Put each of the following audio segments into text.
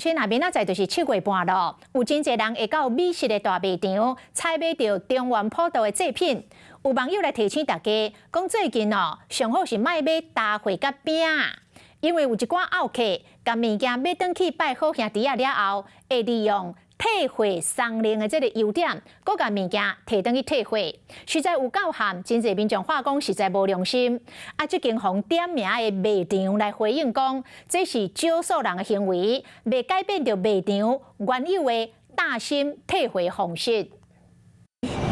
春啊，明仔載就是7月半咯，有真濟人會到美食的大賣場採買著中元普渡的祭品。有網友來提醒大家，講最近哦，上好是莫買焦貨佮餅，因為有一寡漚客共物件買轉去拜好兄弟仔了後，會利用退貨送禮的這个優點，閣共物件提轉去退貨，實在有夠譀，真濟民眾話講實在無良心。啊，這間予點名的賣場來回應講，這是少數人的行為，袂改變著賣場原有的大心退貨方式。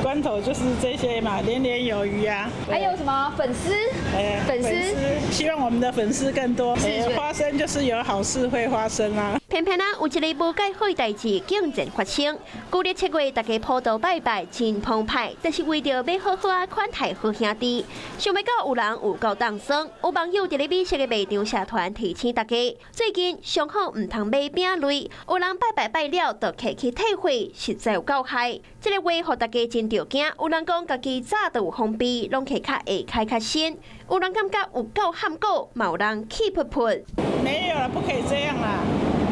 關頭就是這些嘛，年年有餘啊。還有什麼粉絲？粉絲，希望我們的粉絲更多。花生就是有好事會發生啊。偏偏啊，有一个無蓋好代誌竟然發生。舊曆7月，大家普渡拜拜真澎湃，但是為著欲好好仔款待好兄弟，想袂到有人有夠當耍。有網友佇咧美食的賣場社團提醒大家，最近上好毋通買餅類，有人拜拜拜了，就提去退貨，實在有夠害。這个話予大家真著驚，有人講家己早就有防備，攏提較下開較先。有人感覺有夠譀古，嘛有人氣噗噗。沒有啦，不可以這樣啦！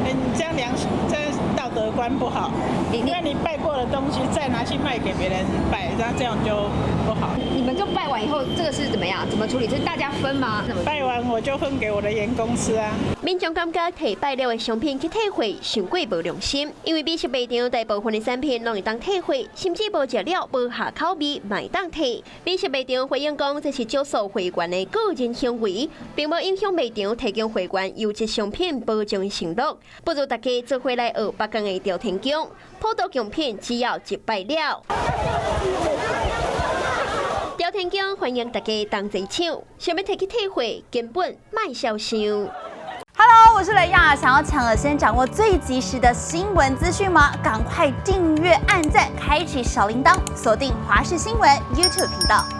你這樣良心，這樣道德觀不好。因為你拜過的東西再拿去賣給別人拜，那這樣就不好。你們就拜完以後，這個是怎麼樣？怎麼處理？是大家分嗎？拜完我就分給我的員工吃啊。民眾感覺提拜了的商品去退貨，傷過無良心。因為美食賣場大部分的產品攏會當退貨，甚至無食了無合口味嘛會當退。美食賣場回應講，這是少數會員的個人行為，並無影響賣場提供會員優質商品保證承諾。不如大家做伙來學北港的朝天宮，普渡貢品只要一拜了。朝天宮歡迎大家同齊搶，想欲提去退貨，根本莫痟想。 Hello，我是雷亞，想要搶先掌握最及時的新聞資訊嗎？趕快訂閱、按讚、開啟小鈴鐺，鎖定華視新聞 YouTube 頻道。